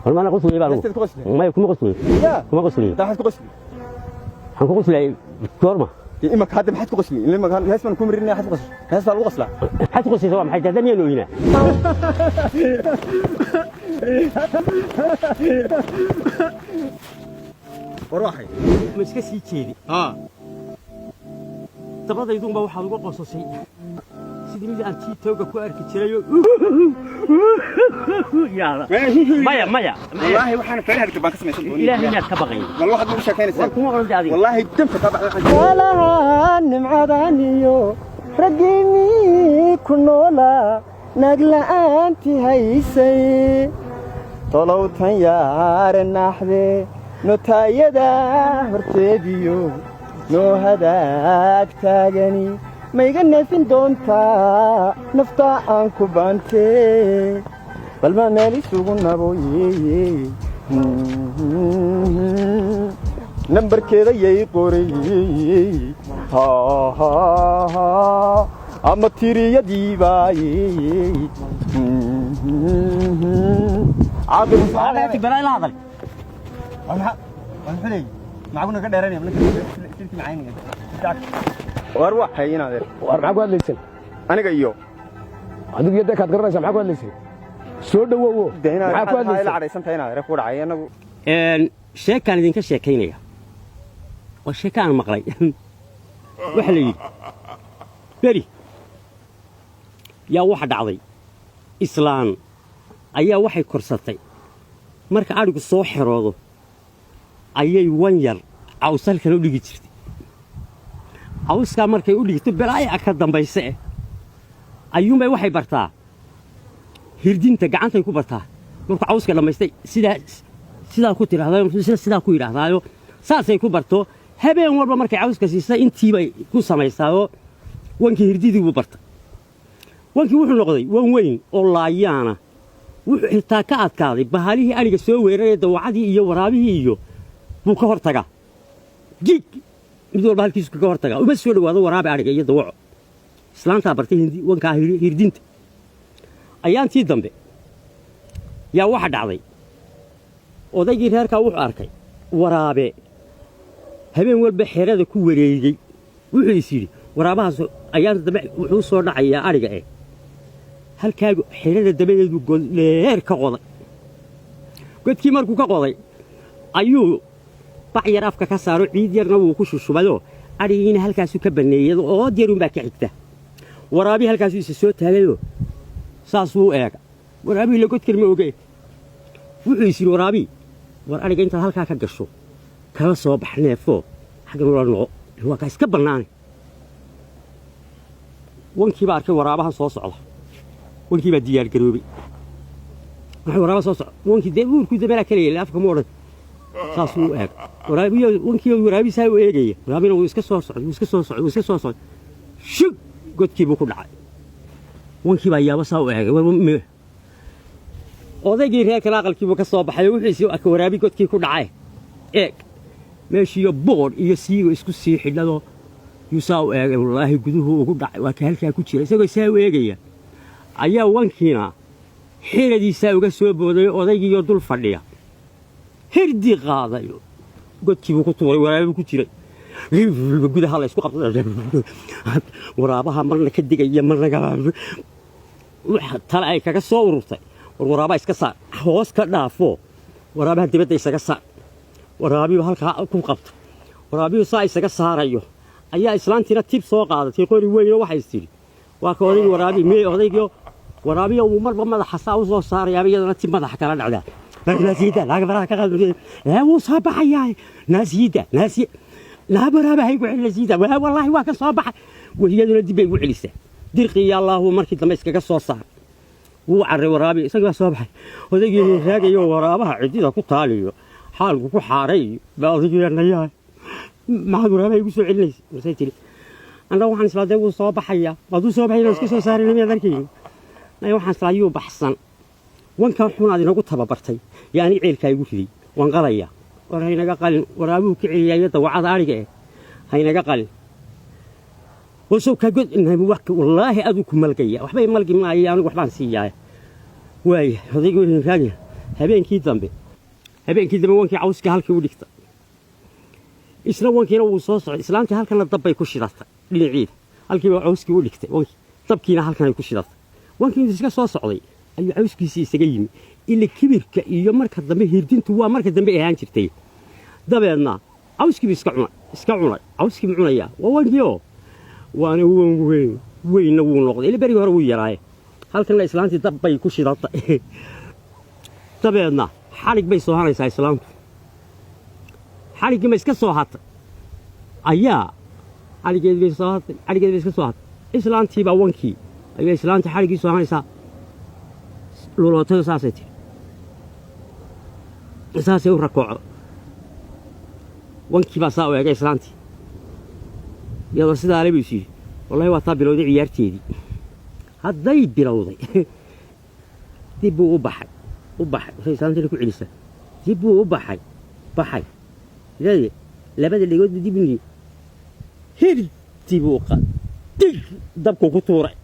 War maana qoslay baan. Heestaad ku qosli. Maya, kuma qoslay. Ya. Kuma qoslay. Daa maxaad ku qosli? Waxaan ku qoslay goorma? Dee imaka hadda maxaad ku qosli? Imaka hees baan ku marinaya, maxaad ku qosli? Hees baa lagu qoslaa. Maxaad ku qoslaysaa? Waa maxay daadan miyaan ooyinaa? War waxay. Ma iska sii jeedi? Haa. Dabadaydunba waxaad uga qososhay sidii mid aan tii tooga ku arki jirayoo yaala. Maya, maya. Wallaahi waxaan feeraha baan ka samaysan doonaa. Ilaahay miyaad ka baqayn? Bal waxaad ugu sheekaynaysaa. War kuma oran adiga. Wallaahi damka ka baxay. Walahan nimcadaniyo raggiinnii ku noolaa naag la'aantii haysay tolowtan yaare naaxde notaayada horteediyo noo hadaag taagani ma iga neefin doontaa naftaa aan ku baantee bal ma meel isugu naboye nambarkeeda yay qoray ama tiriyadiibaaye. Balaa ila hadal. War waxay inaad War maxaa ku hadlaysan? Aniga iyo Adigu iyo dee kaad garanaysaa, maxaa ku hadlaysan? Soo dhowowo. Maxaa ku la hadlaysan? cadhaysantahay inaad ku dhacay anagu. Sheekaan idinka sheekaynaya waa sheeka aan maqlay. Waxaa la yidhi beri yaa waxa dhacday islaan ayaa waxay korsatay marka adhigu soo xeroodo ayay wan yar cawsalkan u dhigi jirtay. Cawskaa markay u dhigto, balaaya ka dambayse eh ayuunbay waxay bartaa hirdinta, gacantay ku bartaa. Markuu cawska dhammaystay sidaa sidaa ku tidhahdaayo, sidaa ku yidhaahdaayo, saasay ku barto. Habeen walba markay cawska siisay intiibay ku samaysaayo wankii hirdidii buu bartay. Wankii wuxuu noqday wan weyn oo laayaana. Wuxuu xitaa ka adkaaday bahalihii adhiga soo weeraraya, dawacadii iyo waraabihii iyo buu ka hor tagaa. Gig mid walba halkiisu kaga hor tagaa, uma soo dhowaado waraabi adhiga iyo dawaco. Islaantaa bartay wankaa hirdinta. Ayaantii dambe yaa waxa dhacday odaygii reerkaa wuxuu arkay waraabe habeen walba xerada ku wareegey. Wuxuu is yidhi waraabahaas ayaanta dambe wuxuu soo dhacayaa adhiga eh. Halkaagu xerada dabadeedu god dheer ka qoday. Godkii markuu ka qoday ayuu bac yar afka ka saaro, ciid yarna wuu ku shushubayoo adhigiina halkaasuu ka banneeyey, ood yarunbaa ka xigta. Waraabii halkaasuu isa soo taagayoo saasuu u eega. Waraabihii la godkan ma oge. Wuxuu is yidhi waraabii, war adhiga intaad halkaa ka gasho kala soo bax neefoo xaggan ula noqo, waa kaa iska bannaanay. Wankii baa arkay waraabahan soo socda. Wankii baa diyaargaroobay. Wuxuu waraaba soo socda wankii dee uurkuu dameelaa kala afka ma odhan, saasuu u eega waraabiyo. Wankii waraabisaa u eegaya, waraabina wuu iska soo socday, wuu iska soo socday, wuu iska soo socday. Shug, godkii buu ku dhacay. Wankii baa yaabo saa u eegay. Odaygii reerkan aqalkiibuu ka soo baxay oo wuxuu is arkay waraabi godkii ku dhacay. Eeg meeshiiyo boodh iyo siigo isku sii xidhado yuu saa u eegay. Wallaahi guduhu ugu dhacay, waa ka halkaa ku jira. Isagoo saa u eegaya ayaa wankiina xiradiisaa uga soo booday odaygiiyo dul fadhiya, hirdi qaaday, godkiibuu ku tuuray. Waraabibuu ku jiray. Gudaha la isku qabsaday, waraabaha marna ka digaya, marna tale ay kaga soo ururtay. War waraabaa iska saar, hoos ka dhaafo, waraabaha dibadda isaga saar. Waraabiyu halkaa ku qabta, waraabiyu saa isaga saarayo ayaa islaantiina tib soo qaadatay, qori weynoo. Waxay is tidhi waa ka odaygii waraabi mee odaygii waraabiyo uu marba madaxa saa u soo saarayaaba, iyadana tib madaxa kala dhacdaa. Naasiyada laaga baraha ka qaad, wuu soo baxayaa. Naasiyada naasiy laa waraaba haygu celinaysiida. Wallaahi waa ka soo baxay. Iyaduna dib bay ugu celisaa. Dirqi iyo allaahu markii dambe iskaga soo saar. Wuu carray waraabi, isagii baa soo baxay. Odaygii raagayo waraabaha ciddida ku taaliyo xaalku ku xaaray baa odaygii nayahay, maxaad waraabaha igu soo celinaysa? Marsay tiri, annaga waxaan islaa dee wuu soo baxayaa, hadduu soo baxay inaan iska soo saarayna miyaad arkaynin? Naya, waxaan islaa yuu baxsan. Wankan xunaad inagu tababartay yaa ani ceelkaa igu riday, waan qalayaa. War haynaga qalin, waraabuhu ka celiyaa iyo dawacada adhiga eh, haynaga qalin. Wasow kaa god wax, wallaahi aduu ku malgaya, waxbay malgi maayo, anigu waxbaan siiyaaya. Waaya, odaygu wuxuu raagaya. Habeenkii dambe wankii cawska halkii u dhigtay, isna wankiina wuu soo socday. Islaantii halkana dabbay ku shidatay dhinaciida, halkiiba cawskii u dhigtay wankii, dabkiina halkanay ku shidatay. Wankii intuu iska soo socday ayuu cawskiisii isaga yimi. Ila kibirka iyo marka dambe hirdintu waa marka dambe ahaan jirtay. Dabeedna cawskiibu iska cunay, iska cunay, cawskiibu cunayaa. Waa wankiioo waana wan weyn weynna wuu noqday, ila berigii hore wuu yaraaye. Halkanna islaantii dab bay ku shidatay. Dabeedna xadhig bay soo hanaysaa islaantu. Xadhiggii ma iska soo hatay ayaa xadhiggeed bay soo hatay, xadhiggeed bay iska soo hatay. Islaantii baa wankii ayaa islaantii xadhiggii soo hanaysaa, lulootay, saasay tiri, saasay u rakoocdo. Wankii baa saa u eegay islaantii iyadoo sidaa ale buu is yidhi, wallahi waa taa bilowday ciyaarteedii. Hadday bilowday, dib buu u baxay, u baxay. Waxay islaantiina ku celisaa, dib buu u baxay, baxay. Leede labada dhegood buu dib u niyey, hirtii buu u qaaday, dig dabkuu ku tuuray.